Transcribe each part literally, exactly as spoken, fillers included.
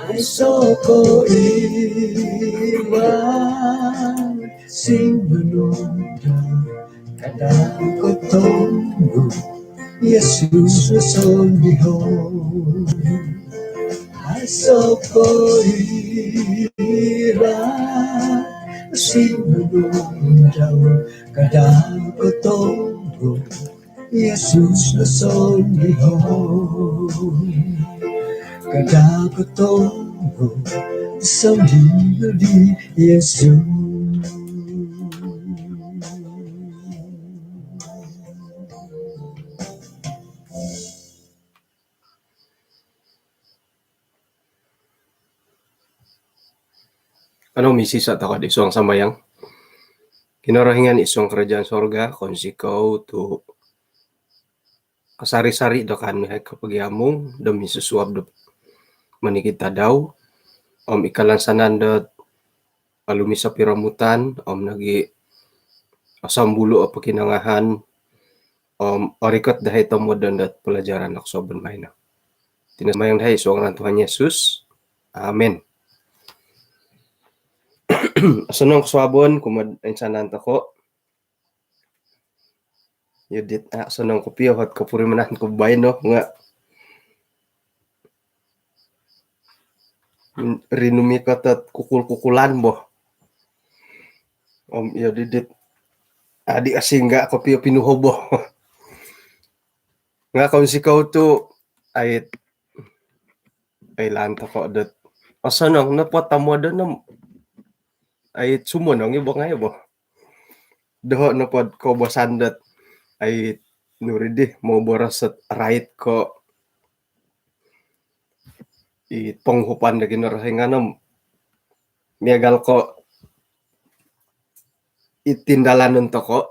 Aiso' ko iwal sinunudau, kada' ko tonggo Yesus no sondihon. Aiso' ko iwal sinunudau, kada' ko tonggo Yesus no sondihon. Kada' ko tonggo sondihon di Yesus. Anu, misisa' toko' di suang sambayang. Kinorohingan i suang karajaan sorga, kounsikou tu' kasari-sari do kaanu hai kopogiamung do minsusuab do monikid tadau om i kalansanan do olumis o piromutan om nogi' osombulu' o pokinongohon om orikot dahai tomodon dot palajaran do kosuabon baino. Iti no sambayang dahai i suang ngaran Tuhan Yesus. Amin. Osonong kosuabon kumaa toinsanan toko'. Iyo dit, a' osonong kopio ot kopurimanan ku baino nga' rinumikot ot kukul-kukulan bo. Om iyo di dit adi' osingga' kopio pinuhobo. Nga' kounsikou tu' ai, oilaan toko' dot osonong nopo tomodon om ai sumonong i' bo ngai' bo. Doho' nopod koubasan dot ai, nuri di, moboros ot rait ko' i ponguhupan do Kinorohingan om miagal ko' i tindalanon toko',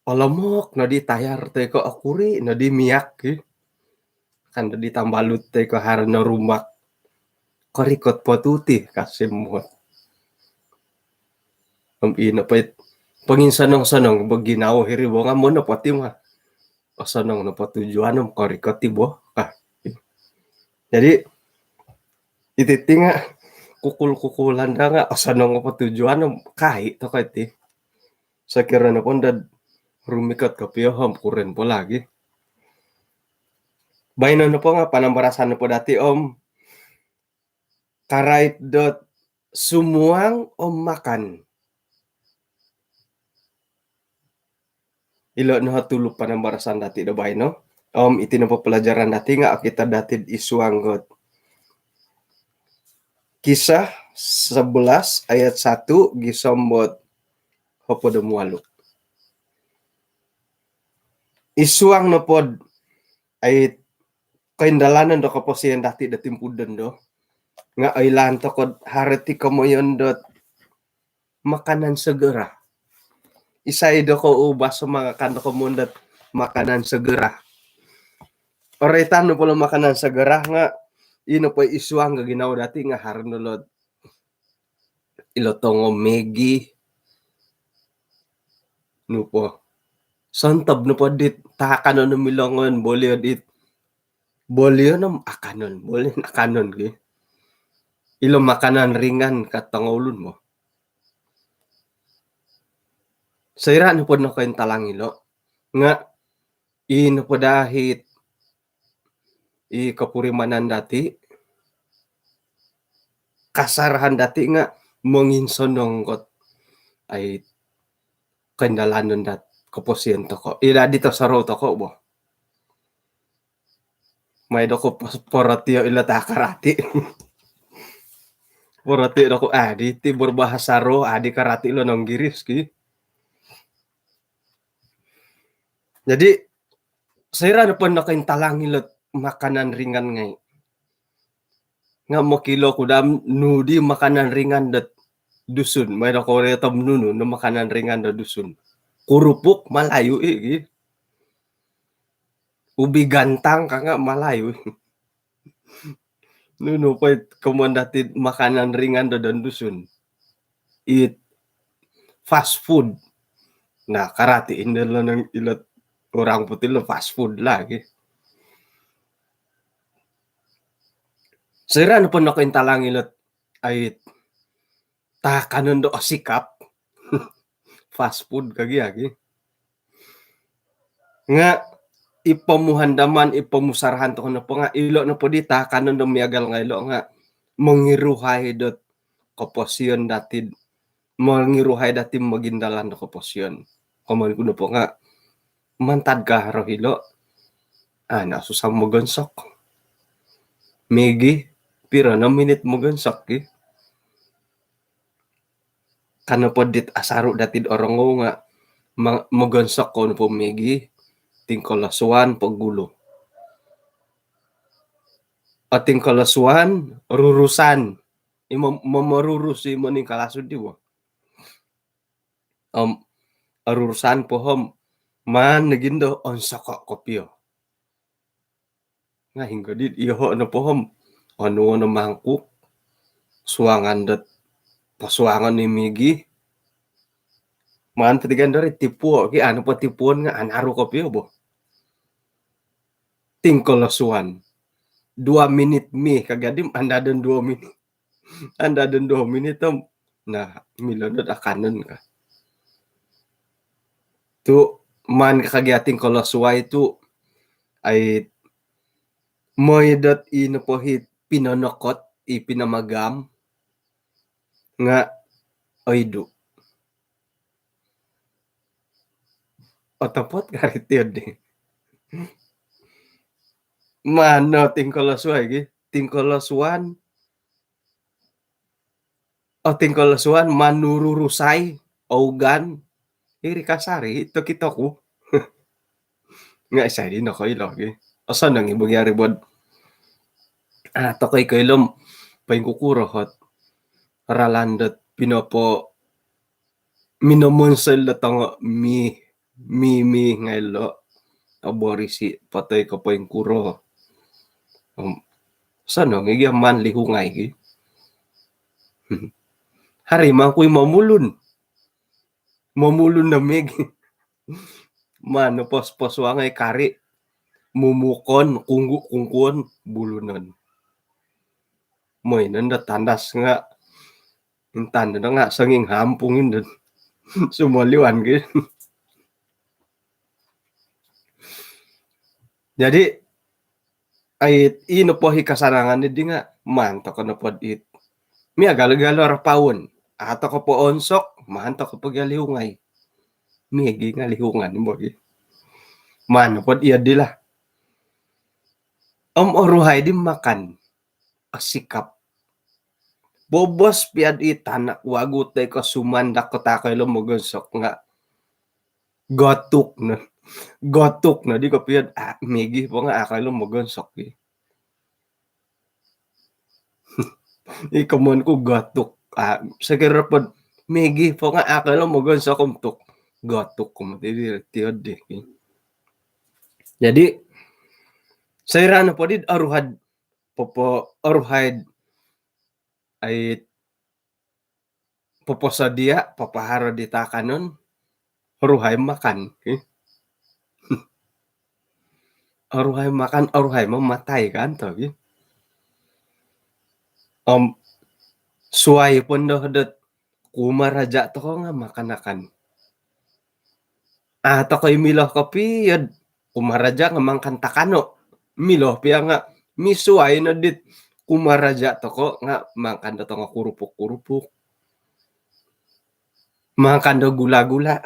olomok nodi tayar toi ko' okuri' nodi miak ki, kan nodi tambalut toi ko' haro no rumak, korikot po tu' ti, ka simot. Om ino po it ponginsonong-sonong bo ginawo hiri bo nga' mono po ti ma. Osonong nopo tujuan om korikot i' bo ka. Jadi iti ti nga' kukul-kukulan da nga' osonong nopo tujuan om kai' toko' iti. Sokiro nopo nda rumikot kopio om kuren po lagi. Baino nopo nga' panambarasan nopo dati' om karait dot sumuang om makan. Ilo' no tulu panambarasan dati' do baino. Om iti nopo palajaran dati' nga' okito dati'd i suang dot Kisah sebelas ayat satu gisom dot hopod om walu'. I suang nopod ai koindalanon do koposiyon dati' do timpu dondo nga' oilaan toko'd haro ti komoyon dot makanan segera. Isai do kou baso mangakan do komoyon dot makanan segera? Oroitan nopo lo makanan segera nga' ino po i suang do ginawo dati' nga' haro no lo'd ilo tongo Maggi, nu po. Sontob nopo dit taakanon om ilo ngoyon bolio dit, bolio nom akanon, bolio akanon ki. Ilo makanan ringan ka tongoulun mo. Soira' nopod nokointalang ilo' nga' ii nopo dahit i kopurimanan dati', kasarahan dati' nga' monginsonong kot ai koindalanon dot koposiyon toko'. Ilo' di tosorou toko' bo. Mai doko' po-, porotio' ilo' ta karati'. Porotio' doko' adi ti berbahasa roh, adi karati' ilo' Inggiris ki. Jadi soira' nopo nokointalang ilo' makanan ringan ngai'. Nga' mokilo ku daa nu di makanan ringan dot Dusun. Mai doko' ori tom nunu no makanan ringan dot Dusun. Kurupuk Malayu i' gi. Ubi gantang ka nga' Malayu. Nunu po it komoyon dati'd makanan ringan do don Dusun? It fast food. Nah, karati' indo lo nang ilo' orang putih lo fast food lagi. Soira nopo nokointalang ilot ai taakanon do osikap, fast food kagi agi. Nga i pomuhandaman, i pomusarahan tokou nopo nga ilo nopo di taakanon do miagal nga ilo nga mongiruhai dot koposion dati, mongiruhai dati mogindalan do koposion. Komoyon ku nopo nga mantad ka haro hilo, ana susah mogonsok. Migi, piro no minit mogonsok ki? Kano po dit asaru dati orongou nga ma-, mogonsok kou nopo migi, tingkolosuan po gulu. O tingkolosuan, rurusan. Imo momorurus i moningkalasud di bo. Om orurusan po om maan nogi ndo onsoko kopio. Nga hinggo di iyoho nopo om onuo no mangkuk, suangan dot posuangon i migi. Maan potigan dari tipuo ki, anu po tipuon nga anaru kopio bo. Tingkolosuan. Dua minit mi kagadi, andadon dua minit. Andadon dua minit om, nah, milo dot akanon ka. Tu maan kagi o tingkolosuai tu ai moi dot i nopo hi pinonokot, i pinomagam nga oidu. Otopot kari tiod di. Mano tingkolosuai gi? Tingkolosuan. O tingkolosuan manururusai, ougan. Iri kasari tokito ku. Nga isai di nokoilo gi. Osonong i bogi ari bod. Ah, tokoi koilo om poingkukuro ot ralan dot pinopo minomonsoi lo tongo mi, mi, mi ngai lo oborisi potoi ko poingkuro. Om, sonong i gia maan lihungai gi. Hari mangkui momulun. Momulun do migi. Maan no pos-, posuangai kari. Mumukon, kunggu, kungkuon, bulunon. Moi nondo tandas nga intan do nga songing hampung indo. Sumoliwan gi. Jadi ai i nopo hi kasanangan di nga maan toko nopo dit miagal-galo rapaon. Atau ko po onsok, maan toko po gia lihungai. Migi nga lihungan bogi. Maan nopo iya di lah. Om oruhai di makan. Asikap. Bobos piad i tanak wagu toi ko sumandak ko takoi lo mogonsok nga gotuk no. Gotuk no di ko piad, ah, migi po nga akoi lo mogonsok i. I komon ku gotuk. Ah, sekira pod migi po nga akoi lo mogonsok untuk gotuk ko mati di tiod di. Jadi soira nopo di oruhad popo-, oruhai ai poposodia, papaharo di taakanon, oruhai makan, ki. Oruhai makan, oruhai mamatai kan to, ki. Om suai pondo dot kumaraja toko nga makan-akan. Ah, toko i milo kopio dot kumaraja nga mangakan takano. Milo pia nga misuai no dit kumaraja toko nga mangakan do tongo kurupuk-kurupuk. Mangakan do gula-gula.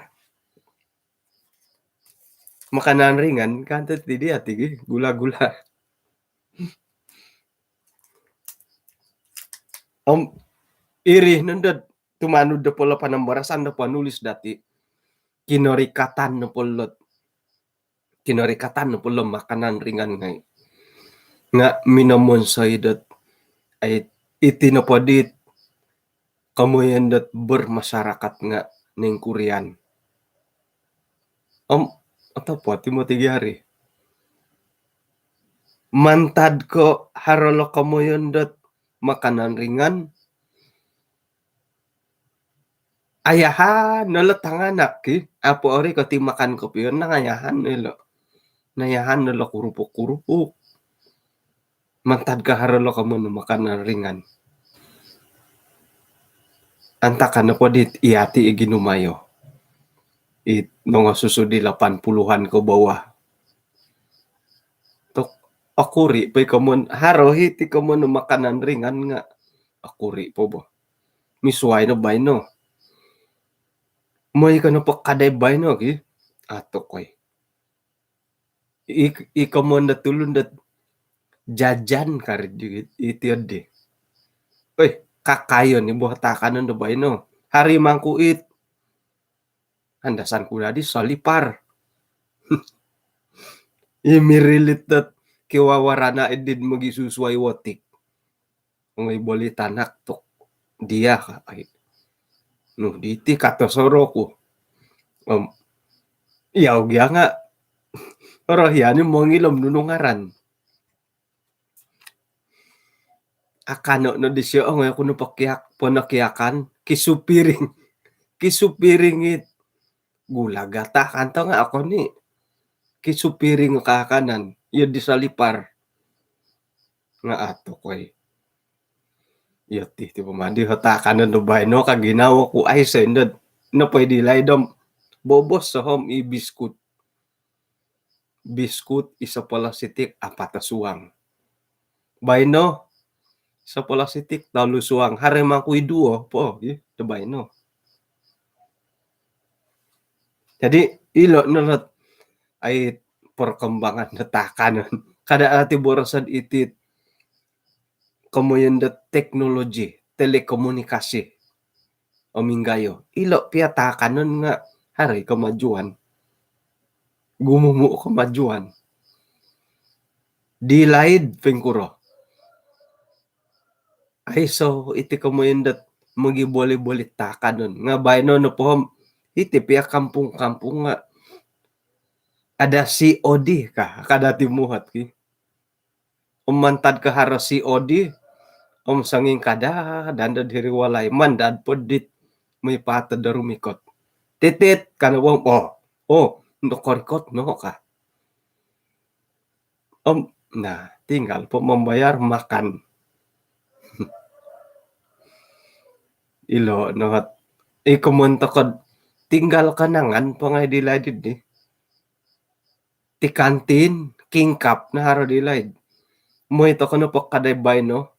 Makanan ringan kan tu tidi ati gi gula-gula. Om iri nondo tumanud do polo panambarasan do panulis dati. Kinorikatan no polo, kinorikatan no polo makanan ringan ngai. Nga minomonsoi dot ai iti nopo dit komoyon dot bermasyarakat nga ningkurian. Om otopot i moti gia ari. Mantad ko haro lo komoyon dot makanan ringan, ayahan no lo tanganak ki, apo ori ko ti makan kopio, nangayahan no lo. Nangayahan no lo kurupuk-kurupuk. Mantad ka haro lo komoyon makanan ringan. Antakan nopo dit iyati i ginumayo. It nongosusu di lapan puluhan ke bawah. Tok, okuri po i komoyon, haro hiti komoyon makanan ringan nga okuri po bo. Misuai no baino. Moi ko nopo kadai baino ki. Atok oi. I, i komoyon do tulun do jajan kari di, iti di. Oi, kakayon i bo taakanon do baino. Hari mangkuit. Andasan ku dadi solipar. I mirilit dot kiwawarana idin mogisusuai wotik. Ongoi boli tanak tok dia ka ai. Nu diti kato soroku. Om, iya ogi nga. Orohian i mongilo om nunu ngaran. Akano no disio, ongoi oku no pokiak, ponokiakan, kisupiring. Kisupiring it. Gula gata kanto nga okon i. Kisupiring kaakanan. Iyo di solipar. Nga atok oi. Iyo ti, ti pomandi ho taakanon do baino ka ginawo ku aiso indo. Nopo i di laid om. Bobos sohom i biskut. Biskut iso polositik apat suang. Baino iso polositik tolu suang. Hari mangkui duo po, i, do baino. Jadi, ilo no lot ai perkembangan do taakanon. Kada ati boroson iti komoyon do teknologi, telekomunikasi. Om inggayo. Ilo pia taakanon nga haro i kemajuan. Gumumu kemajuan. Di laid pingkuro. Aiso iti komoyon dot mogiboli-boli taakanon. Nga baino nopo om iti pia kampung-kampung nga ada C O D ka, kada ti muhot ki. Om mantad ka haro C O D, om songingkadad ando diri walai, mandad po dit moi paatod do rumikot. Titit, kano wong, oh, oh, nokorikot no ka. Om, nah, tinggal po membayar makan. Ilo no ot. I komoyon toko do tinggal kenangan po ngai di laid di. Ti kantin, kingkap no haro di laid. Moi toko nopo kadai baino.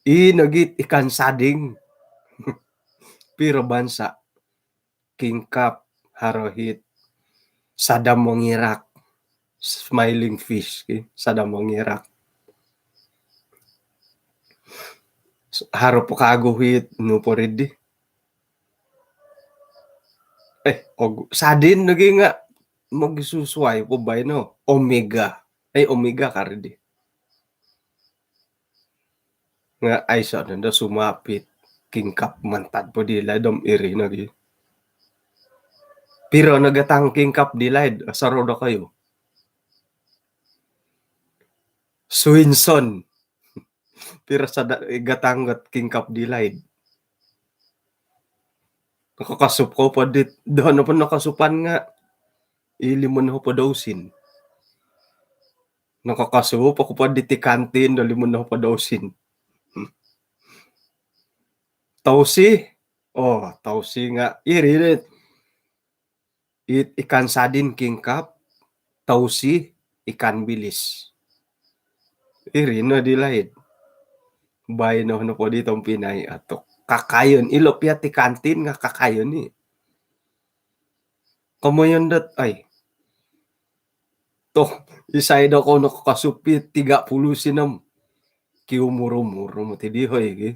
I nogi ikan sading. Piro bansa. Kingkap, haro hit. Sada mongirak. Smiling fish, ki. Sada mongirak. Haro po kagu hit, nu po ri di. Eh, ogu, sadin lagi nga mogisusuai po baino. Omega. Eh, omega kari di. Nga aiso nondo sumapit kingkap mantad po di laid om iri nogi. Piro no gatang kingkap di laid, sorodo kayo. Swinson. Piro sada gatang gat kingkap di laid. Nakakasup ko po dit, doho nopo nakasupan nga i limo nohopod do usin. Nakakasup oku po dit i kantin do limo nohopod do usin. Tausi, oh, tausi nga iri dit. It ikan sadin kingkap, tausi ikan bilis. Iri no di laid. Baino nopo di tompinai atok. Kakayon, ilo pia ti kantin nga kakayon i. Komoyon dot, ai. Toh, isai do ko nakakasup it tiga puluh sin om. Ki umur-umur, umur ti di hoi ki.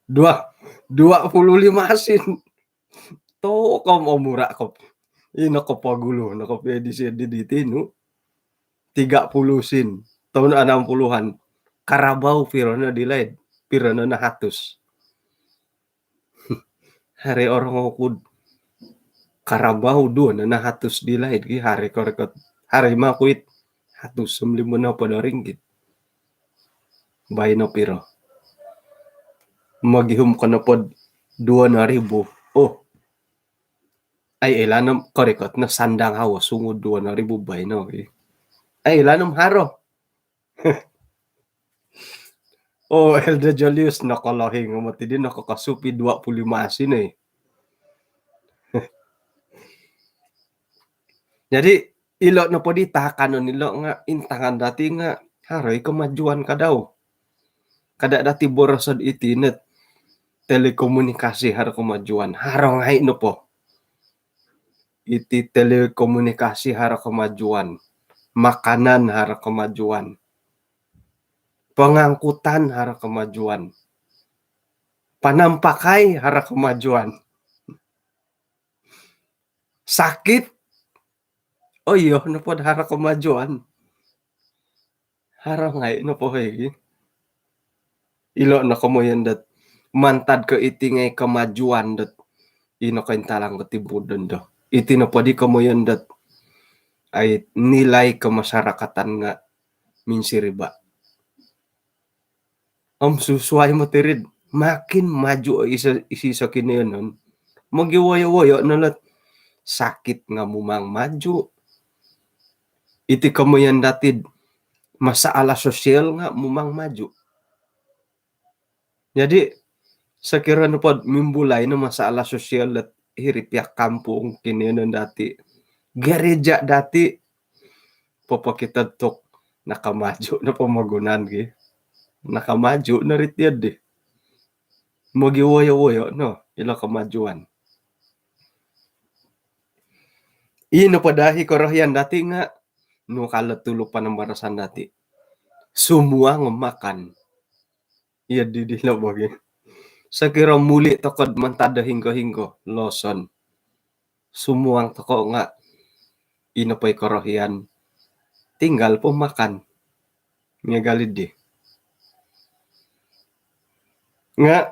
Dua, dua puluh lima sin. Tokom omura kop. Ino kopogulu, no kop edisi di di tinu. Tiga puluh sin. Tahun enam puluhan. Karabau piro no di laid. Piro no nahatus. Hari orang okud. Karabau duo no nahatus di laid. Ki hari korikot. Hari makuit. Hatus om limo nohopod do ringgit. Baino piro. Mogihum ko nopo duo no ribu. Oh. Ai, ilanom korikot no sandang hawo sungud duo no ribu baino, ki. Ai, ilanom haro. Oh, Elder Julius, nokolohing moti di, nokokosup i dua puluh lima sini. Jadi, ilo nopo di taakanon ilo nga intangan dati nga haro i kemajuan kadau. Kada dati boroso iti no, telekomunikasi haro kemajuan. Haro ngai nopo. Iti telekomunikasi haro kemajuan. Makanan haro kemajuan. Pengangkutan haro kemajuan. Panampakai haro kemajuan. Sakit. Oh iyo, nopo do haro kemajuan. Haro ngai nopo hoi gi. Ilo no komoyon dot mantad ko iti ngai kemajuan dot ino kointalang ko timpu dondo. Iti nopo di komoyon dot ai nilai kemasyarakatan nga minsiriba. Om susuai moti rid, makin maju iso, iso kinoyonon. Mogiwoyo-woyo no lot, sakit nga mumang maju. Iti komoyon dati do masalah sosial nga mumang maju. Jadi, sokiro nopo do mimbulai no masalah sosial lot hiri pihak kampung kinoyonon dati, gereja dati, popokito tu nakamaju no pomogunan gi. Nakamaju no ri tiyo di. Mogiwoyo-woyo no ilo kemajuan. Ino po daa i korohian dati nga nung kalo tulu panambarasan dati. Sumuang makan. Iyo di, di lo bogi. Sokiro muli toko do mantad do hinggo-hinggo, loson. Sumuang toko nga ino po i korohian. Tinggal po makan. Miagal di. Nga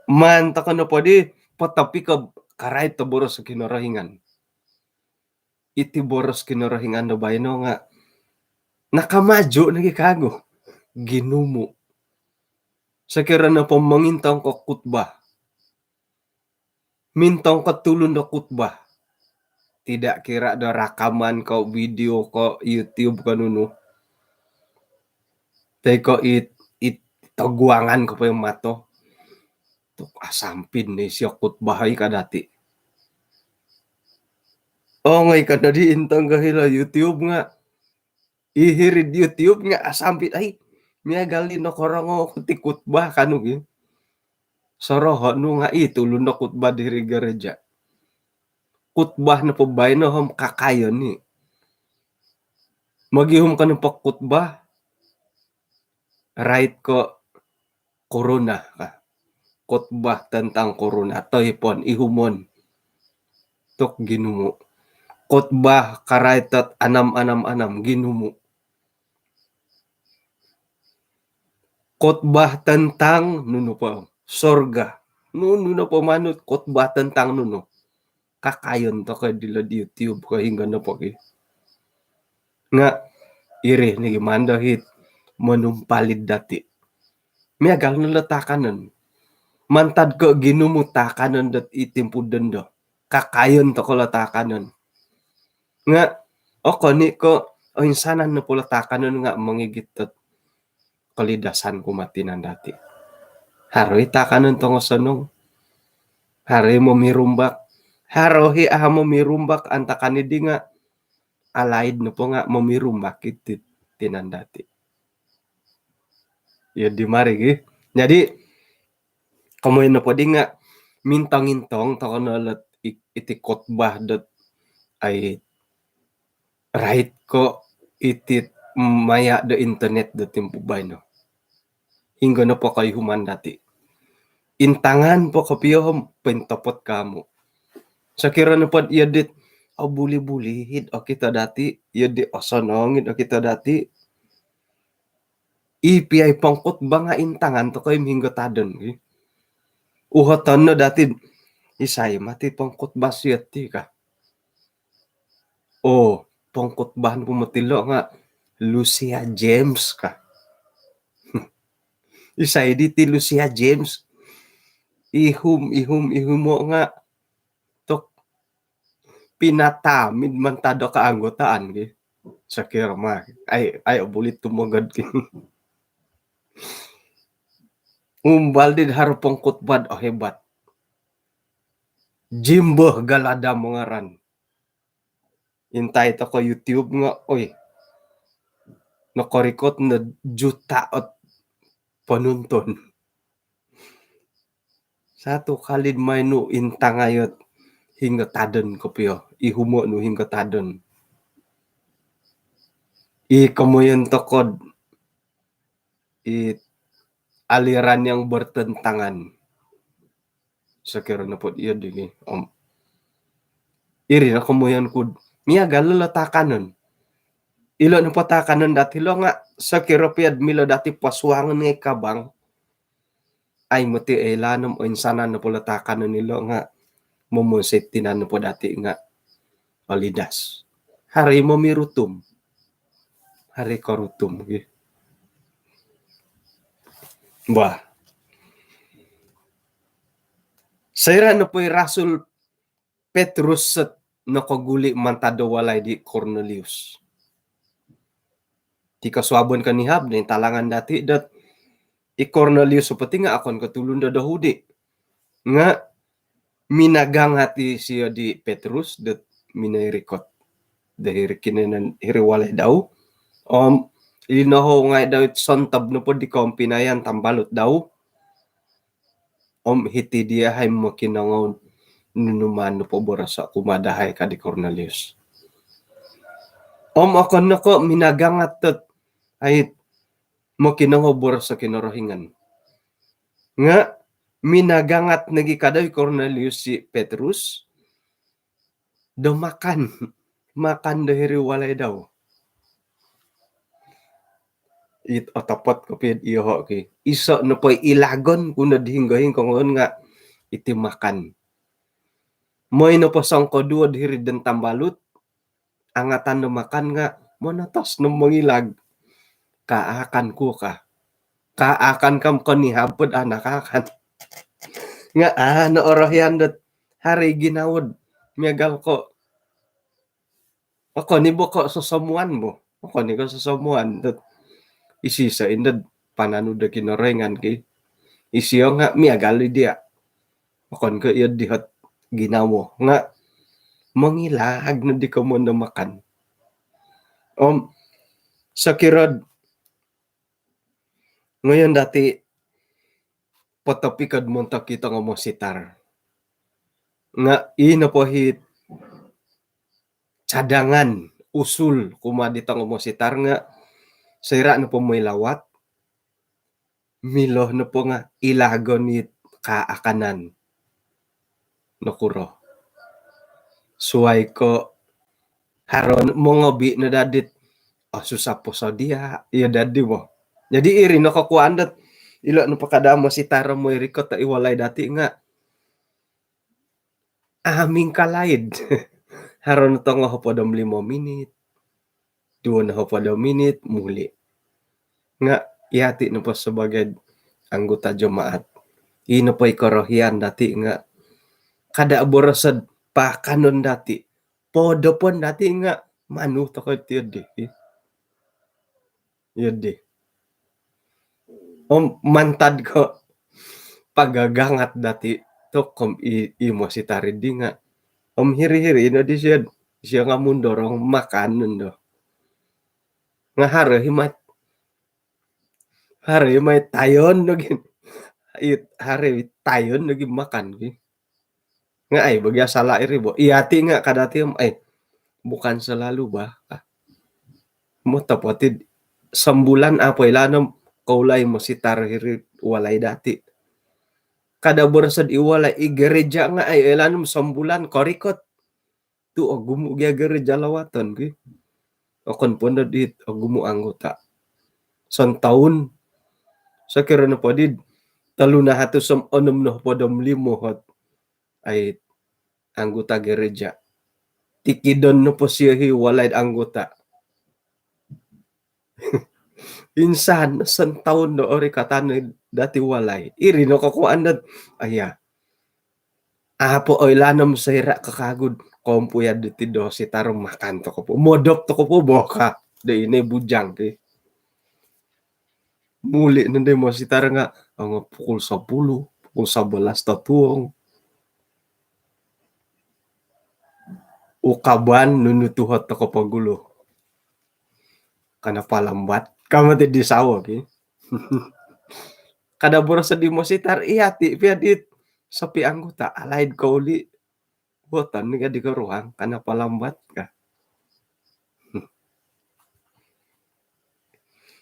maan toko nopo di potopiko karait do boros Kinorohingan. Iti boros Kinorohingan do baino nga nakamaju nogi kagu. Ginumu. Sokiro nopo mongintong ko khutbah. Mintong ko tulun do khutbah. Tidak kira do rakaman ko, video ko, YouTube ko nunu. Toi ko it, it toguangan ko po i mato. Tu asampin ni sio khutbah i ka dati. Ongoi ka dadi intong ko hilo YouTube nga. I hiri di YouTube nga asampit ai. Miagal di nokorongou ku ti khutbah kanu gi. Soroho nu nga i tulun do khutbah diri gereja. Khutbah nopo baino om kakayon ni. Mogihum kanu po khutbah. Rait ko corona ka. Khutbah tentang corona, toi pon ihumon. Tu ginumu. Khutbah karait dot anam, anam, anam, ginumu. Khutbah tentang nunu po, sorga. Nunu nopo manut khutbah tentang nunu. Kakayon toko dilo di YouTube ko hinggo nopo ki. Nga iri nogi mando hit monumpalid dati. Miagal no lo taakanon. Mantad ko ginumu taakanon dot i timpu dondo. Kakayon toko lo taakanon. Nga okon i ko oinsanan nopo lo taakanon nga mongigit dot kolidasan kumaa tinan dati. Haro i taakanon tongosonong. Haro i momirumbak. Haro i aha momirumbak antakan i di nga alaid nopo nga momirumbak iti tinan dati. Iyo di mari gi. Jadi komoyon nopo di nga mintong-intong toko no lot i-, iti khutbah dot ai rait ko iti maya do internet do timpu baino. Hinggo nopo koihuman dati. Intangan po kopio om pointopot ko amu. Sokiro nopo do iyo dit obuli-buli hid okito dati, iyo di osonong hid okito dati. I pia i pongkhutbah nga intangan toko i hinggo tadon ki. Uhoton no dati do isai mati pongkhutbah sio ti ka. Oh, pongkhutbah nopo moti lo nga Lucia James ka. Isai di ti Lucia James? Ihum, ihum, ihumo nga tu pinatamid mantad do keanggotaan ki. Sokiro ma, ai, ai, buli tumogod ki. Umbal di haro pongkhutbah, oh, hebat. Jimbo Galadam ngaran. Intai toko YouTube nga, oi. Nokorikot no juta ot penonton. Satu kali main nu intangai ot hinggo tadon kopio, ihumo nu hinggo tadon. I komoyon toko di aliran yang bertentangan. Sokiro nopo iyo di, om iri no komoyon ku, miagal lo taakanon. Ilo nopo taakanon dati lo nga sokiro pia milo dati posuangon ngai kabang. Ai moti oilaan om oinsanan nopo lo taakanon ilo nga momonsoi tinan nopo dati nga olidas. Haro i momirutum. Haro i korutum, ki. Bah. Soira nopo i Rasul Petrus ot nokoguli mantad do walai di Kornelius. Ti kosuabon konihab, di talangan dati dot i Kornelius nopo ti nga okon ko tulun do Yahudi. Nga minagangat isio di Petrus dot minoi rikot do hiri kinoiyonon, hiri walai dau. Om inohou ngai dau it sontob nopo di kompinayan tambalut dau. Om hiti dia hai mokinongou nunu maan nopo boroso kumaa dahai, ka di Kornelius. Om okon no ko minagangat dot ai mokinongou boros do Kinorohingan. Nga minagangat nogi ka dau i Kornelius i Petrus do makan, makan do hiri walai dau. It otopot kopio iyoho, ki. Iso nopo i ilagon ku no di hinggo-hinggo ngoon nga iti makan. Moi nopo songkoduo do hiri don tambalut, angatan do makan nga monotos no mongilag. Kaakan ku ka. Kaakan kam konihab po dot a nakaakan. Nga a no orohian dot haro i ginawo dot miagal ko, okon i bo ko sosomuan bo. Okon i ko sosomuan dot isiso indo dot pananud do Kinorohingan, ki. Isio nga miagal i dia. Okon ko iyo di ot ginawo nga mongilag no di komoyon do makan. Om sokiro ngoyon dati potopikod montok i tongo mositar. Nga i nopo i cadangan, usul kumaa di tongo mositar nga soira nopo moi lawat, milo nopo nga ilagon it kaakanan. Nokuro? Suai ko haro mongobi no dadi it, oh, susah posodia, iyo dadi bo. Jadi iri no kokuaan dot ilo nopo kada mositar moi rikot i walai dati nga amu ingkalaid. Haro no tongo hopod om limo minit, duo no hopod om minit, muli. Nga yati nopo sebagai anggota jemaat, i nopo i korohian dati nga kada boroso dot paakanon dati, podopon dati nga manu toko ti iyo di. Iyo di. Om mantad ko pagagangat dati tokom i, i mositar di nga om hiri-hiri no disio, disio nga mundorong makanon do. Nga haro i mai, haro i mai tayon do gin. It haro i tayon do gin makan gin. Nga ai, bagi asala iri bo. Iyati nga kada ti om, ai, bukan selalu bah. Motopot it sombulan apo ilaan om koulai mositar hiri walai dati. Kada boroso dot i walai, i gereja nga ai, ilaan om sombulan korikot. Tu ogumu gia gereja lawaton ki. Okon po no dit ogumu anggota. Sontoun, sokiro nopo di tolu nahatus om onom nohopod om limo ot ai anggota gereja. Tikidon nopo sio i walai anggota. Insan sontoun do orikatan dati walai. Iri no kokuaan dot, aya. Apo oilaan om soira' kakagud kompuya' diti do sitar makan toko po. Modop toko po boka. Do ini bujang ki. Muli' nondo mositar nga' ongo pukul sapuluh, pukul sabalas totuong. Ukaban nunu tuhot toko po gulu. Kenapa lambat? Kama ti di sawo ki. Kada boroso di mositar iya ti pia dit sopi anggota alaid ko uli. Botan ni ka di koruhang, kenapa lambat ka.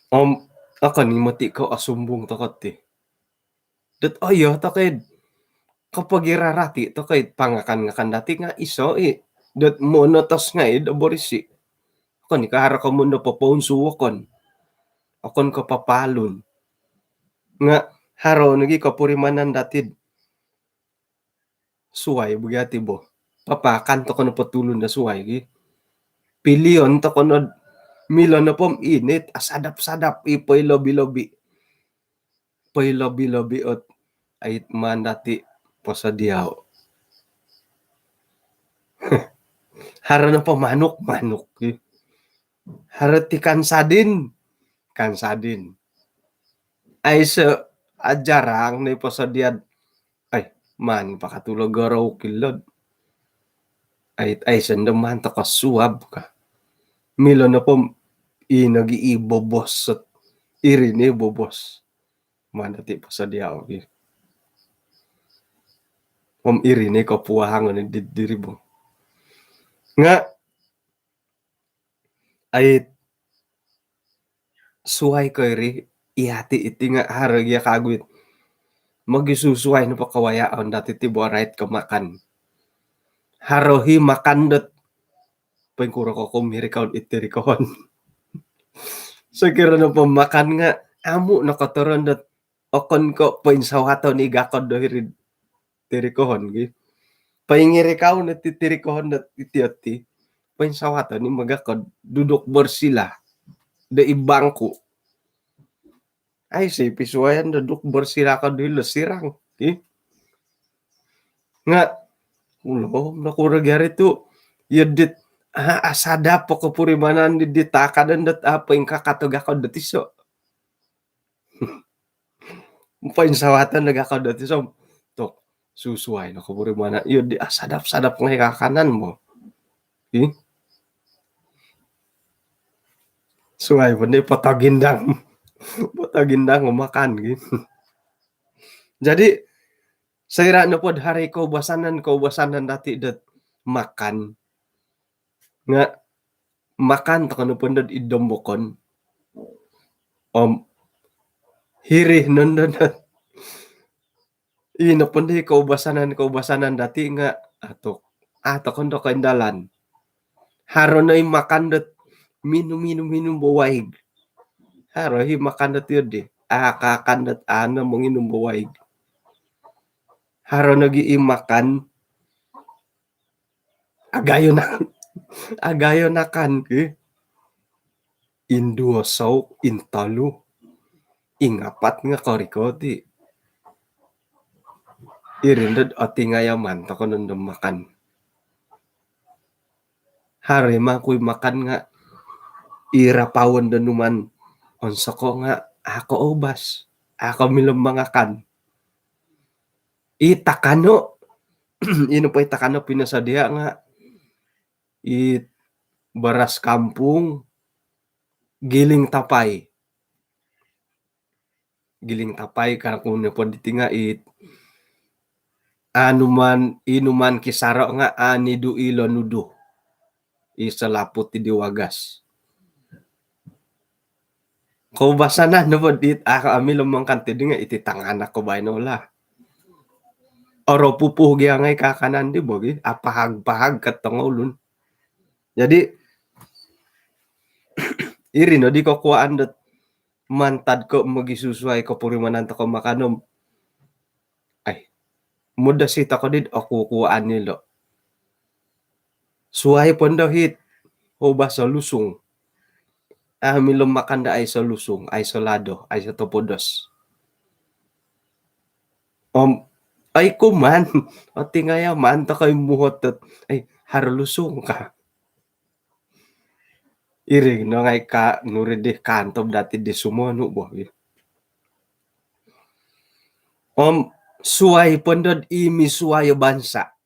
Om okon ni moti ko osumbung toko ti. Dot oyo toko id kopogira rati toko id pangakan-ngakan dati nga' iso i. Dot monotos ngai' do borisi. Okon ni ko haro ko mondo popounsu okon. Okon ko papalun. Nga' haro nogi kopurimanan dati suwai bo gi ati bo. Papaakan toko nopo tulun do suwai gi. Pilion toko no milo nopo om init asadap-sadap i poilobi-lobi. Poilobi-lobi ot ait maan dati posodiao. Haro nopo manuk, manuk gi. Haro ti ikan sadin, ikan sadin. Aiso ajarang ni posodiad. Ai, maan pakatulo gorou kilod. Ai, ai sendo maan toko suab ka. Milo nopo i nogi i bobos. Iri ni bobos. Maan dati posodiao gi. Om iri ni kopuahangon di diri bo. Nga' ai suwai ko iri, iyati iti nga' haro gia kaguit. Mogisusuwai nopo kawayaon dati ti bo rait ko makan. Haro hi makan dot poingkuro ko kumirikau iti rikohon. Sokiro nopo makan nga' amu' nokotoron dot okon ko poinsawaton i gakod do hiri'd tirikohon gi. Poingirikau no ti tirikohon do iti oti. Poinsawaton i magakod duduk bersila do i bangku. Ai si pisuwayan duduk bersila ko dilo sirang gi. Nga' ulom no kuro gi ari tu' iyo dit asadap po kopurimanan di dit takadan dot apa ingkakato gakod dot iso. Poinsawatan do gakod dot iso. Tok, susuwai no kopurimanan. Iyo di asadap-sadap ngai' kakanan bo. Ih. Suwai po ni potogindang. Potogindang makan gi. Jadi soira' nopod haro i koubasanan-koubasanan dati dot makan. Nga' makan toko nopo ndod id dombokon. Om hiri nondo ndod. Ino pondo i koubasanan-koubasanan dati nga' atok. Atok ondo koindalan. Haro no i makan dot minum-minum-minum bo waig. Haro i makan dot iyo di. Aka-akan dot ano monginum bo waig. Haro nogi i makan agayo na, agayo nakan ki. Induo souk, intolu, ingapat nga' korikot i. Iri ndod otingayaman toko nondo makan. Haro i mangkui makan nga' i rapawon do numan onsoko nga' ako oubas, ako milo mangakan. I takano, ino po i takano pinosodia nga' i baras kampung, giling tapai. Giling tapai karaku nopo diti nga' i anuman, inuman kisaro nga' anidu ilo nudu. I salaput di wagas. Koubasanan nopo dit, ah, amilo mangakan ti di nga' iti tanganak ko baino lah. Oro pupuh gia ngai' kakanan di bo gi, apahag-pahag ka tongoulun. Jadi iri no di kokuaan dot mantad ko mogisusuai kopurimanan toko makan om. Ai, mudo si toko did okukuaan nilo. Suai pondo hit, oubas o lusung. Ah, milo makan do aiso lusung, aiso lado, aiso topodos. Om Ai kuman, otingaya maan tokoi muhot dot, ai, haro lusung ka. Iri no ngai ka nuri di kantob dati di sumonu bo. Om suai po ndo i misuai bansa,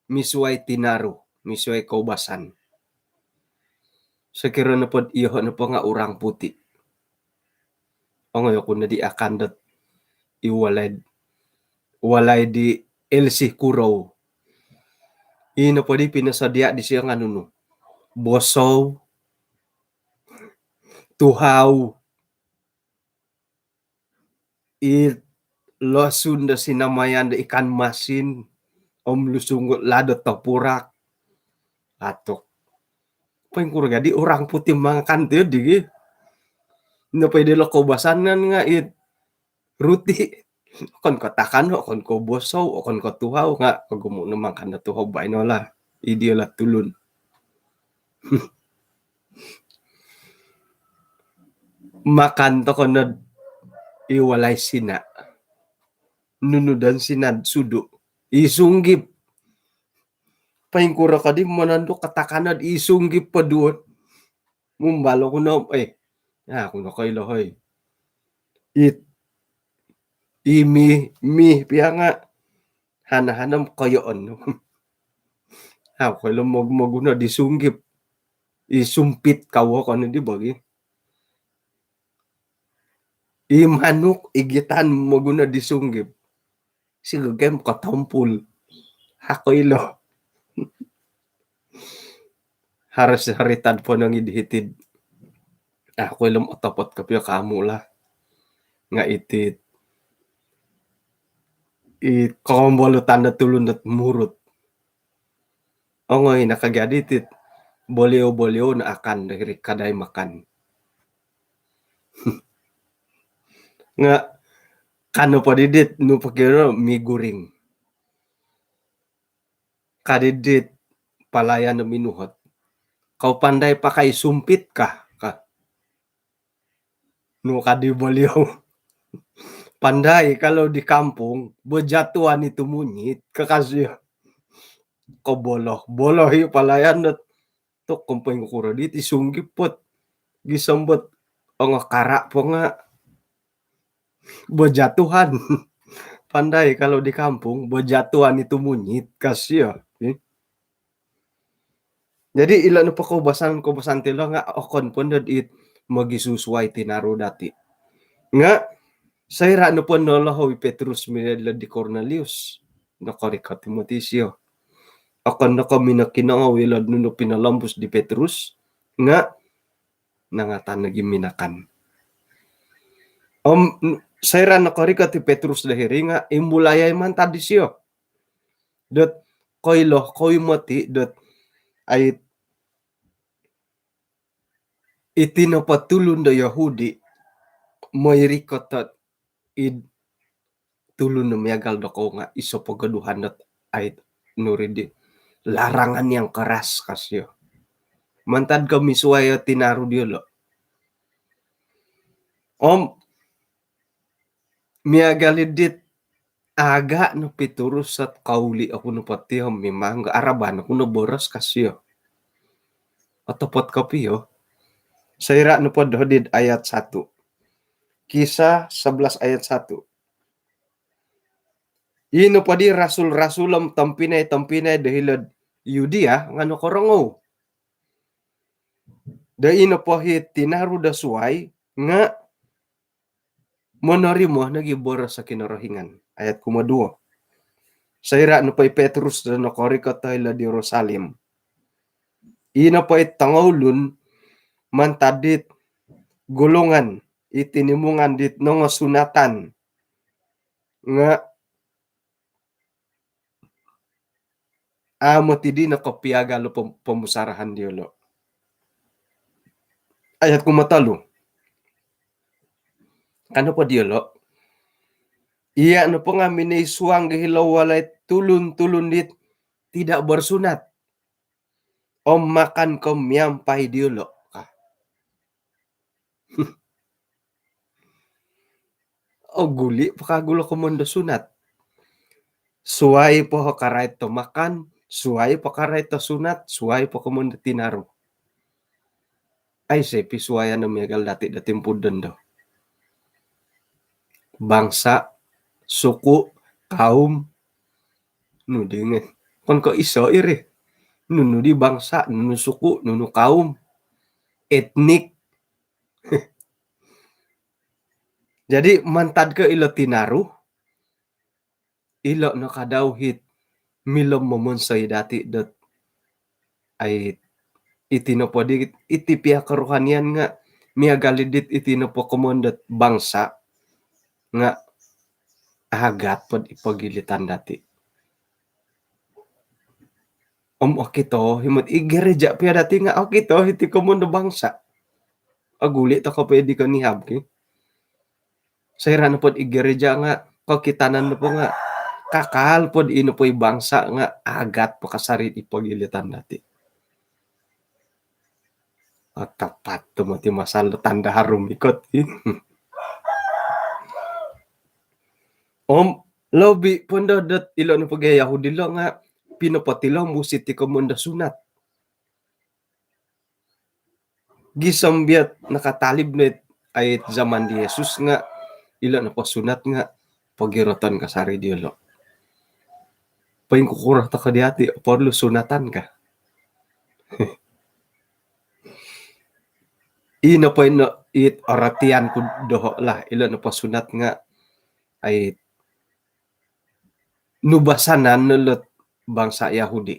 misuai tinaru, misuai koubasan. Sokiro nopo dot iyoho nopo nga orang putih. Ongoi oku no di akan dot i walai, walai di Elsie Kurou. Ino po di pinosodia disio nga nunu? Bosou, tuhau, i losun do sinamayan do ikan masin, om lusung lado topurak. Atuk. Poingkuro jadi orang putih mangakan ti digi. Nopo i dilo koubasanan nga it ruti. Okon ko takano, okon ko bosou, okon ko tuhau nga ogumu no mangakan do tuhau baino lah. I dilo tulun. Makan toko nod i walai Sina. Nunu don Sina sudu. I sunggip. Poingkuro kodi mononduk katakanod i sunggip po duo. Mumbal oku no, eh. Aku no koilo hoi. It. I mi, mi pia nga. Hana-hana koyoon. Au koilo mog-, moguno di sunggip. I sumpit kawo kono di bagi. I manuk igitan moguno di sunggip. Si gegem kotompul. Hako ilo. Harus haritan ponong idi hitid. Ah, koilo om otopot kopio kamu lah. Nga itit. I kombolu tanda tulun dot murut. Ongoi nakagadi tit. Bolio-bolio na akan dari kadai makan. Nga kano po didit nu pokiro mi guring. Kadidit palayan do minuhot. Kau pandai pakai sumpit kah? Kah. Nu kadi beliau. Pandai kalau di kampung, bejatuhan itu munyit, kakasih. Kau boloh, boloh i palayan dot. Tuk kompoi ngukuro dit, i sunggip pot. Gisombot, ongo kara po nga. Bejatuhan. Pandai kalau di kampung, bejatuhan itu munyit, kasih ya. Jadi ilo nopo koubasan-koubasan tilo nga okon po ndo it mogisusuai tinaru dati. Nga soira nopo nolohou i Petrus milo di Kornelius, nokorikot i Timothy sio. Okon no ko minokinongou ilo nunu pinolombus di Petrus, nga nangatan lagi minakan. Om soira nokorikot i Petrus do hiri nga imbulayai mantad disio. Dot koilo koi moti dot ait iti nopo tulun do Yahudi moi rikot dot id tulun do miagal do kou nga iso pogoduhan dot ait nuri di larangan yang keras kasio. Mantad ko misuai o tinaru diolo. Om miagal idit aga no Pitrus sat kauli oku no poti om mimang araban oku no boros kasio. Otopot kopio. Soira nopo dohodid ayat satu. Kisah sebelas ayat satu. Ino podi rasul-rasul om tompinai-tompinai do hilod Yudia nga nokorongou. Do ino pohi tinaru do suai nga monorimo nogi boros o Kinorohingan. Ayat kumoduo. Soira nopo i Petrus do nokorikot o hilod Yerusalem. Ino po i tongoulun mantad dit golongan i tinimungan dit nongosunatan nga amo tidi nokopiagal o pom-, pomusarahan diolo. Ayat kumotolu. Kano po diolo, ia nopo nga minoi suang gi hilo walai tulun-tulun dit tidak bersunat. Om makan ko miampai diolo. Kah. O guli po kagu lo komondo sunat. Suai po karait to makan, suai po karait to sunat, suai po komoyon do tinaru. Aiso pisuaian do miagal dati do timpu dondo. Bangsa, suku, kaum, nu di ngai. Okon ko iso iri. Nunu di bangsa, nunu suku, nunu kaum, etnik. Jadi mantad ko ilo tinaru, ilo no kadau it milo momonsoi dati dot ai iti nopo di iti pia kerohanian nga miagal i dit iti nopo komoyon dot bangsa nga agat po di pogilitan dati. Om okito i moti i gereja pia dati nga okito iti komoyon do bangsa. Oguli toko po di konihab ki. Soira nopo di gereja nga kokitanan nopo nga kakal po di nopo i bangsa nga agat po kasari i pogilitan dati. Atapat tu moti masal do tanda harum ikot ki. Om lobi pondo dot ilo nopo gia Yahudi lo nga pinopotilombus iti komoyon do sunat. Gisom biat nakatalib no it ai zaman di Yesus nga ilo nopo sunat nga pogiroton kasari diolo. Poingkukuro toko di ati porlu sunatan ka. Ino po ino it aratian ku doho lah ilo nopo sunat nga ai nubasanan no lot bangsa Yahudi.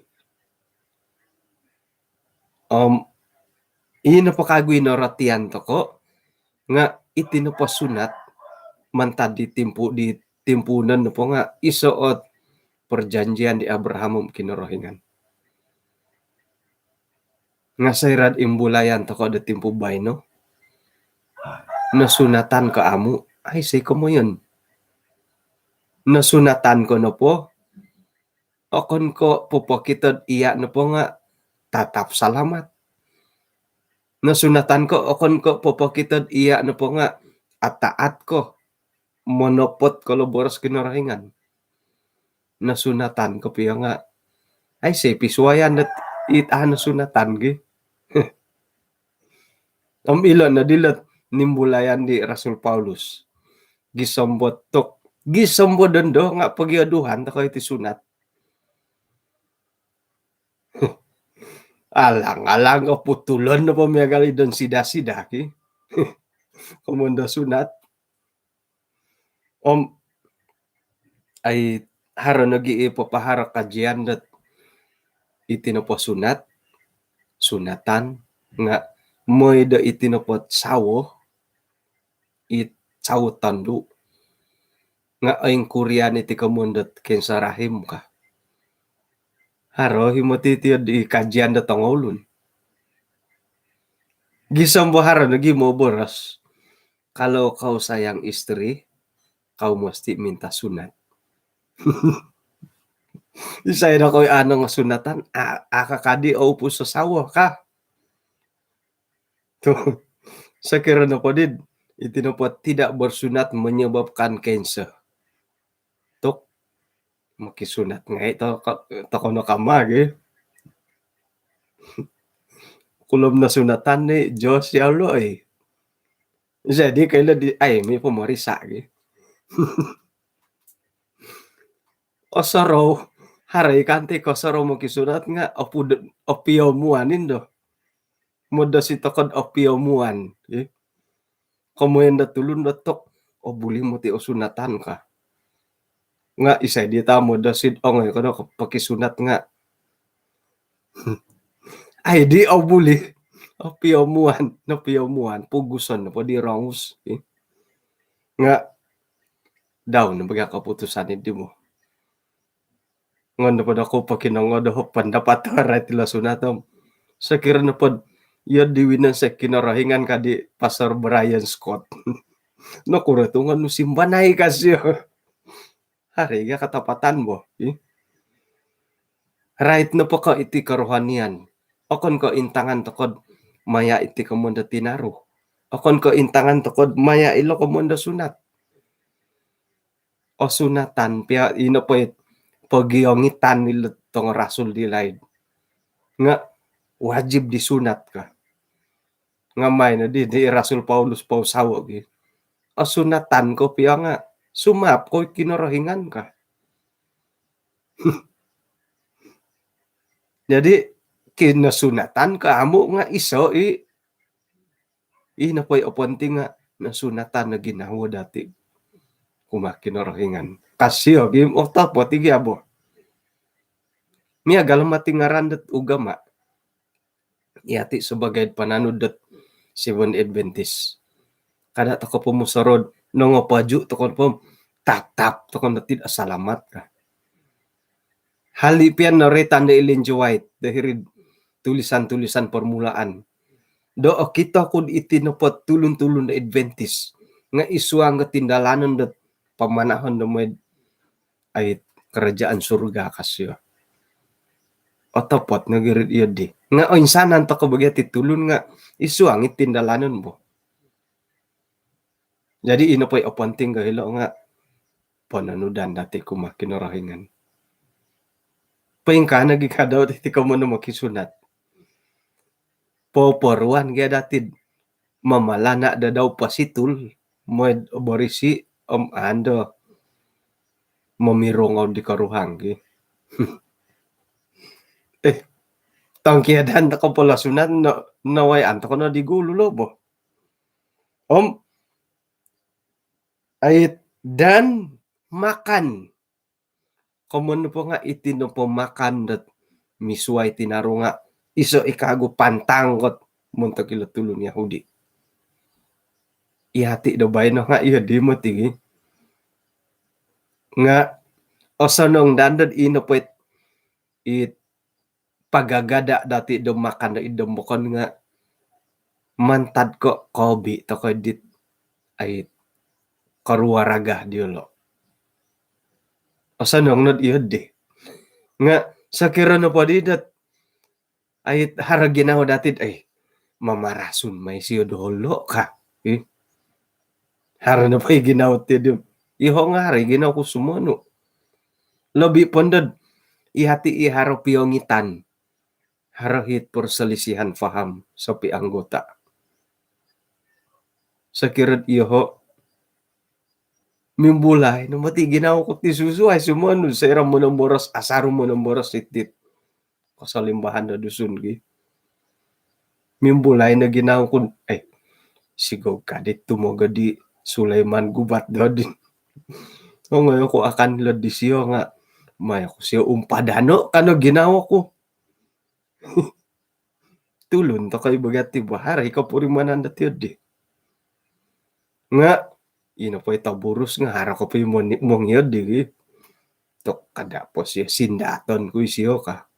Om ino po kagu ino aratian toko nga iti nopo sunat mantad di timpu di timpuunon nopo nga iso ot perjanjian di Abraham om Kinorohingan. Nga soira do imbulayan toko do timpu baino, nosunatan ko amu, aiso komoyon. Nosunatan ko nopo, okon ko popokito do iya nopo nga tatap salamat. Nosunatan ko okon ko popokito do iya nopo nga ataat ko, monopot ko lo boros Kinorohingan. Nosunatan ko pia nga aiso pisuaian dot it a nosunatan ki. Om ilo no dilo nimbulayan di Rasul Paulus. Gisom bo tok, gisom bo dondo nga pogioduhan toko iti sunat. Alang-alang o putulon nopo miagal i don sida-sida ki. Komoyon do sunat. Om ai haro nogi i papaharo kajian dot iti nopo sunat, sunatan nga mooi do iti nopo sawo, it sawo tondu nga oingkurian iti komoyon dot kanser rahim ka. Haro i moti iti di kajian dot tongoulun. Gisom bo haro nogi moboros, kalau kau sayang istri, kau mesti minta sunat. Isai no koi ano nga sunatan, a, aka kadi o upu sasawo ka. Tu, sokiro nopo di, iti nopo tidak bersunat menyebabkan kanser. Tok, mokisunat ngai toko, toko no kama gi. Kulom nosunatan ni Jos ya Allah, eh. Jadi kailo di ai mi pomorisa gi. Osorou, haro i kanti kosorou mokisunat nga opu, opiomuan indo. Modosi toko do opiomuan, eh. Komoyon do tulun do tok, o buli moti o sunatan ka. Nga isai di tamo dosi do ongoi kono pokisunat nga. Ai di o buli. Opiomuan, nopiomuan, puguson nopo di rongus, eh. Nga dau no bagi keputusan di mo. Ngon nopo do ko pokinongou do pendapat haro iti lo sunat om. Sokiro nopo do iyo di winonsoi Kinorohingan kadi Pastor Brian Scott. Nokuro tu ngon nu simbanai kasio. Haro i gia katapatan bo, eh. Rait nopo ko iti kerohanian. Okon ko intangan toko do maya iti komoyon do tinaru. Okon ko intangan toko do maya ilo komoyon do sunat. O sunatan pia ino po it pogiongitan ilo tongo rasul di laid. Nga wajib disunat ka. Nga main di, di Rasul Paulus pausawo gi. Osunatan ko pia nga sumap ko Kinorohingan ka. Jadi kinosunatan ka amu nga iso i, i nopo i oponting nga nosunatan no ginawo dati kumaa Kinorohingan. Kasio gi, oh, topot igi abo. Miagal mati ngaran dot ugama. Iyati sebagai pananud dot Seven Adventist. Kada toko pomusorod, nongo paju toko pom, tatap toko dati asalamat ka. Hali pian noritan do Ellen G. White, do hiri tulisan-tulisan permulaan. Do okito kud iti nopo tulun-tulun do Adventist. Nga isuang ga tindalanon dot pamanahon do moid ai kerajaan surga kasio. Otopot no girit iyo di. Nga oinsanan toko bagi ati tulun nga isuang i tindalanon bo. Jadi ino po i oponting ga hilo nga pononudan dati kumaa Kinorohingan. Poingkaa nogi kadau ti komono mokisunat. Poporuan gia dati mamalana dadau pasitul, moid borisi om ando momirongou di koruhang gi. Eh, tongkiadan toko polosunan no, nawai antoko no di gulu lo bo. Om ait dan makan. Komon nopo nga iti nopo makan dot misuai tinaru nga iso i kagu pantang kot montok ilo tulun Yahudi. Iyati do baino nga iyo di moti gi. Nga osonong dan dot ino po it, it pagagada dati do makan do idom bokon nga mantad ko kobi toko dit ai keluarga diolo. Osonong nod iyo di. Nga sokiro nopo di dot ai haro ginawo dati ai mamarasun mai sio dolo ka. Ih. Haro nopo i ginawo ti di. Iho nga haro i ginawo ku sumonu. Lobi pondod iyati i haro piongitan. Haro hit perselisihan faham sopi anggota. Sokiro iyoho mimbulai no moti ginawo ku ti susuai sumonu soira monomboros asaru monomboros sitit. Kosolimbahan do Dusun gi. Mimbulai no ginawo ku, eh, sigog kadit tumogod di Sulaiman gubat dodin. Ongoi oku akan lo disio nga mai oku sio umpadano kano ginawo ku. Tulun toko i bagati bo haro i kopurimanan dati di. Nga ino po i toburus nga haro kopi moni-, mongiod di gi. Tok kada po sio sindaton ku isio ka.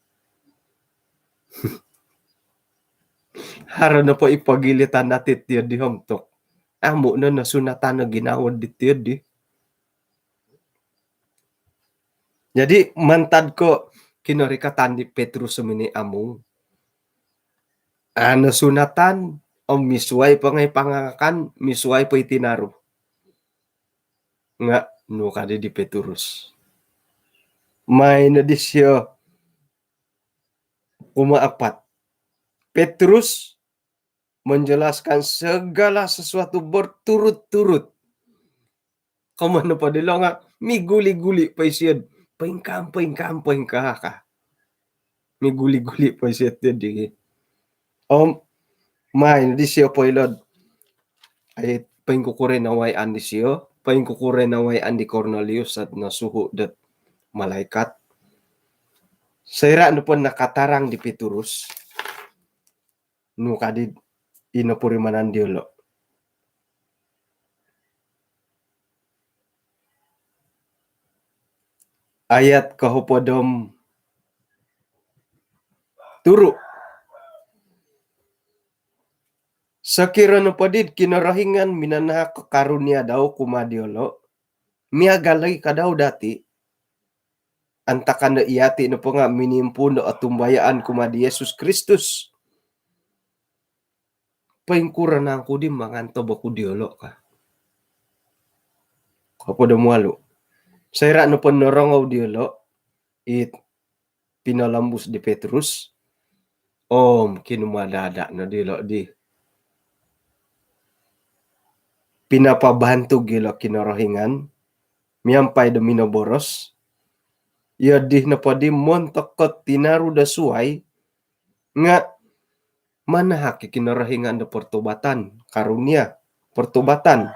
Haro nopo i pogilitan dati tiyo di hom tok. Amu no nosunatan no ginawo di tiyo di. Jadi mantad ko kinorikatan di Petrus mini amu. Ano sunatan om misuai po ngai pangakan, misuai po i tinaru. Nga nu kadi di Petrus. Mai no disio kuma apat. Petrus menjelaskan segala sesuatu berturut-turut. Komon nopo dilo nga miguli-guli po isio. Poingkaa, poingkaa, poingkaa ka. Miguli-guli po isio ti di. Om mai no disio poilod. Ai poingkukuro nawayaan disio, poingkukuro nawayaan di Kornelius sat nosuhu dot malaikat. Soira nopo nakatarang di Petrus. Nu kadi ino purimanan diolo. Ayat kohopod om turu. Sokiro nopo dit Kinorohingan minanahak karunia dau kuma diolo, miagal lagi kadau dati, antakan do iyati nopo nga minimpuun do otumbayaan kuma di Yesus Kristus. Poingkuro nangku di mangantob oku diolo ka. Kopo do mualu. Soira nopo norongou diolo, it pinolombus di Petrus, om kinumadada' no dilo' di. Pinapabantug ilo' Kinorohingan miampai do minoboros, iyo di nopo di montok ko tinaru do suwai nga' manahak i Kinorohingan do pertobatan, karunia pertobatan,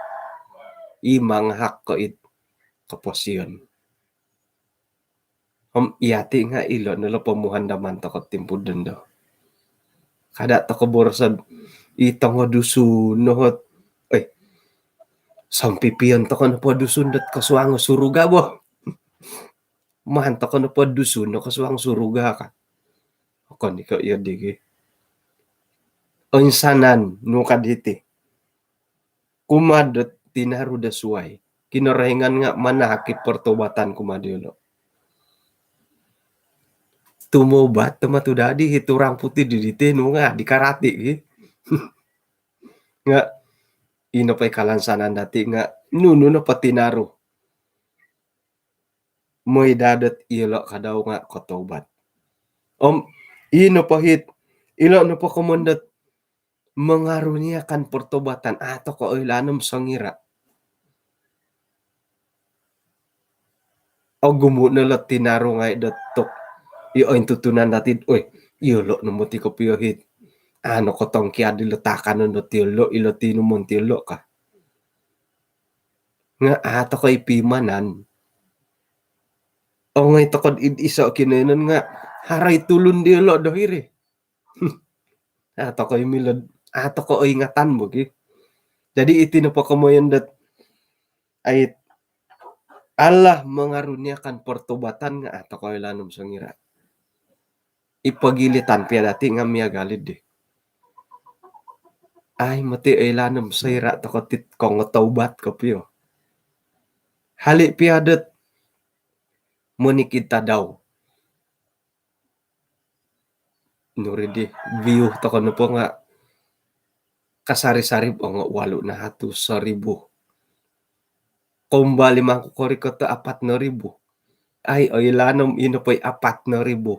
i mangahak ko it koposion. Om iyati' nga' ilo' no lo pomuhandaman toko' timpu dondo. Kada' toko' boroso'd i tongo Dusun no hot, oi, sompipion toko' nopo Dusun dot kosuang suruga bo. Maan toko' nopo Dusun no kosuang suruga ka. Okon i ko' iyo digi. Oinsanan nu kad hiti. Kumaa dot tinaru do suwai, Kinorohingan nga' manahak i pertobatan kumaa diyolo'. Tumobat tama tu dadi hi turang putih di diti nu nga' di karati' gi. Nga' ino po i kalansanan dati' nga' nunu nopo tinaru, moi daa dot iyolo' kadau nga' kotobat. Om ino po hit, ilo' nopo komoyon dot mengaruniakan pertobatan, a' toko' oilaan om songira'. Ogumu' no lo tinaru ngai' dot tok i ointutunan dati'd, oi, iyolo' no moti kopio hit a' nokotongkiad ilo taakanon dot iyolo', ilo tinumon tiyolo' ka. Nga' a' toko' i pimanan. Ongoi toko'd id iso' kinoiyonon nga' haro i tulun diyolo' do hiri. A' toko' i milo'd, a' toko' oingatan bo gi. Jadi iti nopo komoyon dot ait Allah mengaruniakan pertobatan nga' a' toko' oilaan om songira'. I pogilitan piya dati' nga' miagal i di. Ai moti oilaan om soira' toko' ti kongotobat kopio. Hali' piya dot monikid tadau. Nuri di view toko' nopo nga' kasari-sari ongo walu' nahatus, soribu. Kombali mangku korikot apat noribu. Ai oilaan om ino po i apat noribu,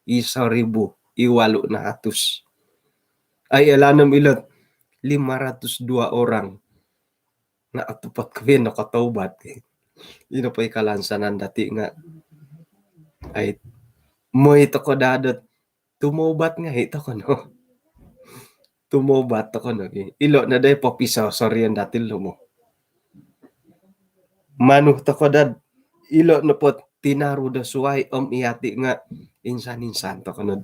i soribu, i walu' nahatus. Ai oilaan om ilot lima ratus dua orang. Nga' otopot kopio nokotobat. Ino po i kalansanan dati' nga' ai moi toko' daa dot tumobat ngai' toko' no. Tumobat toko' no gi. Ilo' no dai popisosorion dati' lo mo. Manu toko' dad ilo' nopo tinaru do suwai om iyati' nga' insan-insan toko' nod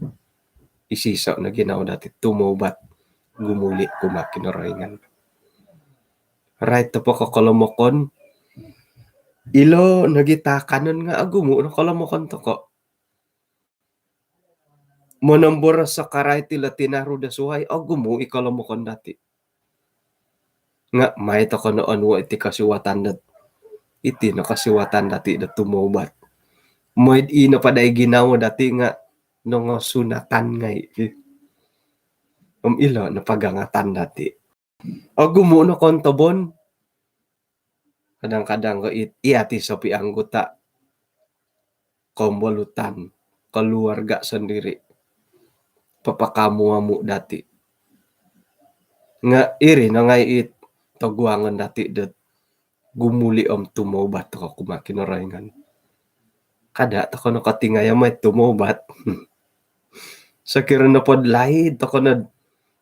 isiso' no ginawo dati' tumobat gumuli' kumaa Kinorohingan. Rait nopo ko kolomokon, ilo' nogi taakanon nga' ogumu' no kolomokon toko'. Monomboros so karait ilo tinaru do suwai, ogumu' i kolomokon dati'. Nga' mai toko' no onuo' iti kosiwatan dot, iti no kosiwatan dati' dot tumobat. Moi'd ino po dai ginawo dati' nga' nongosunatan ngai'. Om ilo' no pagangatan dati'. Ogumu' no kontobon. Kadang-kadang ko it, iyati' sopi anggota kombolutan, keluarga sendiri, papakamu-amu' dati'. Nga' iri no ngai' it toguangon dati' dot gumuli' om tumobat toko' kumaa Kinorohingan. Kada' toko' no kotingai mai tumobat. Sokiro nopod laid toko' nod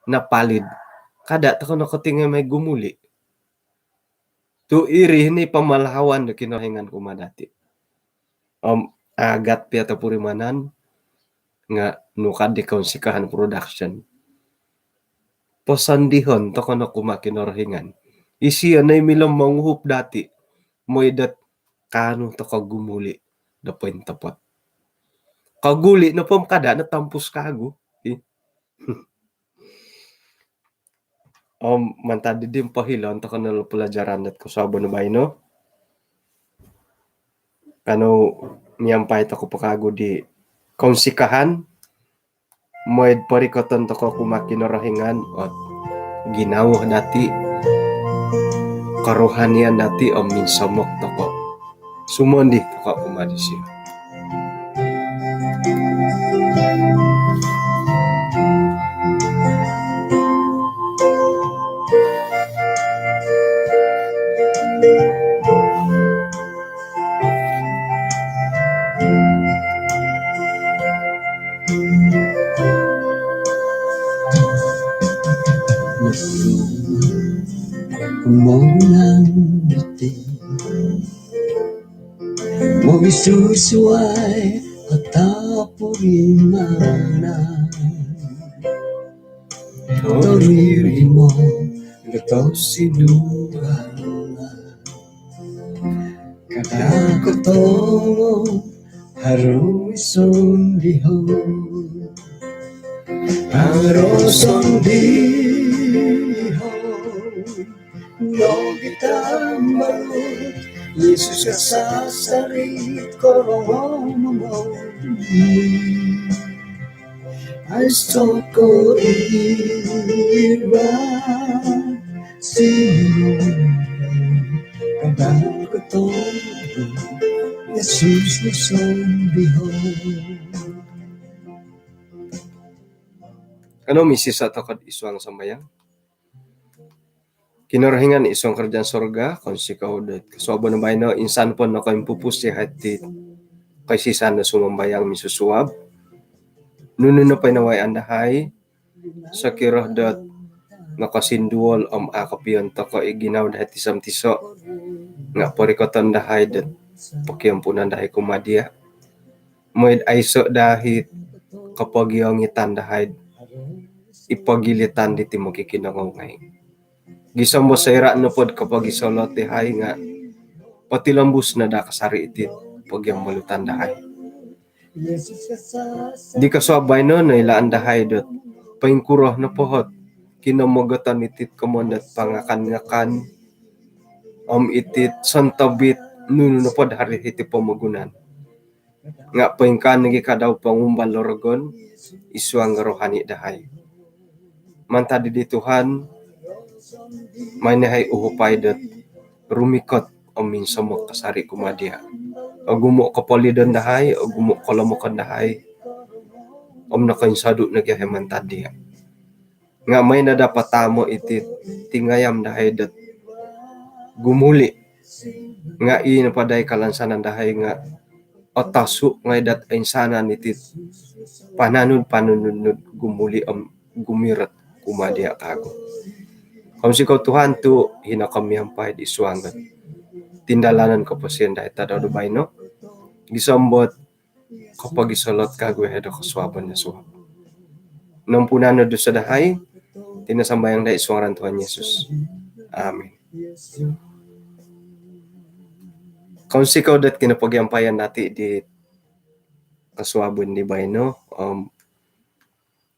napalid, kada' toko' no kotingai mai gumuli'. Tu' iri ni pamalahawan do Kinorohingan kumaa dati'. Om agat piya topurimanan nga' nukad di Kounsikahan Production. Posondihon toko' no kumaa Kinorohingan. Isio no i milo monguhup dati'. Moi dot kaanu toko' gumuli' do pointopot. Koguli' nopo om kada' no tompus kagu. Ih. Om mantad didi om pohilon toko' no pelajaran dot kosuabon baino. Kanou miampai toko' po kagu di kounsikahan, moi'd porikoton toko' kumaa Kinorohingan ot ginawo dati', kerohanian dati' om minsomok toko'. Sumondi toko' kumaa disio. Mogunan diti mogisusuai atapurimanan. Toririmo do tosindualan. Kada kotongo haro sondihon. Haro sondihon. Nogi tambalut Yesus kasasari korongou momogi. Aiso ko iba sino kadang ketong Yesus ni sondihon. Kanou misisa tokou id suang sambayang. Kinorohingan id suang kerajaan sorga, kounsikou do kosuabon baino, insan po nokoimpupus yahai ti koisisan do sumambayang misusuab. Nunu nopo i nawayaan dahai, sokiro dot nokosinduol om a' kopiontok i ginawo dahai tiso-tiso, nga' porikoton dahai dot pokiampunan dahai kumaa diya'. Moi'd aiso' dahai kopogiongitan dahai'd i pogilitan diti mokikinongou ngai'. Gisom bo soira' nopod kopogisolot dahai nga' potilombus no daa kasari' iti pogiombolutan dahai. Di kosuab baino noilaan dahai dot poingkuro nopo ot kinomogoton iti'd komoyon dot pangakan-ngakan om iti'd sontobit nunu nopod haro hiti pomogunan. Nga' poingkaa nogi' kadau pongumbal do rogon id suang do rohani dahai. Mantad di Tuhan, mai no yahai uhupai dot rumikot om minsomok kasari' kumaa diya'. Ogumu' kopolidon dahai, ogumu' kolomokon dahai om nokoinsodu' nogi' yahai mantad diya'. Nga' mai no daa patamo' iti tingayam dahai dot gumuli'. Nga' i nopo daa i kalansanan dahai nga' otosu' ngai' dot oinsanan iti pananud-pananud nu gumuli' om gumirot kumaa diya' kagu. Kounsikou Tuhan tu' hino ko miampai id suang dot tindalanon koposion dahai tadau do baino. Gisom bo ot kopogisolot kagu yahai do kosuabon do suab. Nompunan no dusa dahai, iti no sambayang dahai id suang ngaran Tuhan Yesus. Amin. Kounsikou dot kinopogiampayan dati' di kosuabon di baino, om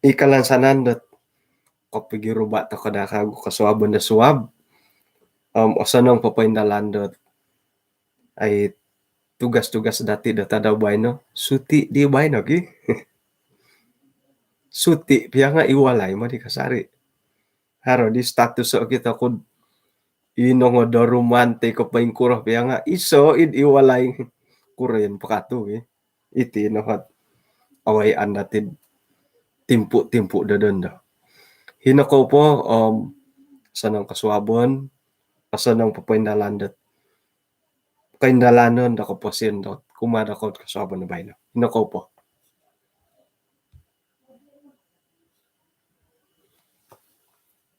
i kalansanan dot kopogiruba' tokou daa kagu kosuabon do suab. Om osonong popoindalan dot ai tugas-tugas dati' do tadau baino, suti' di baino ki. Suti' pia nga' id walai madi kasari'. Haro di status okito ku'd i nongodoruman toi ko' poingkuro pia nga' iso id walai. Kuro i po katu ki. Iti no ot awayaan dati'd timpu-timpu do dondo. Hino kou po, om osonong kosuabon, osonong popoindalan dot koindalanon do koposion dot kumaa dokoyu kosuabon do baino. Hino kou po.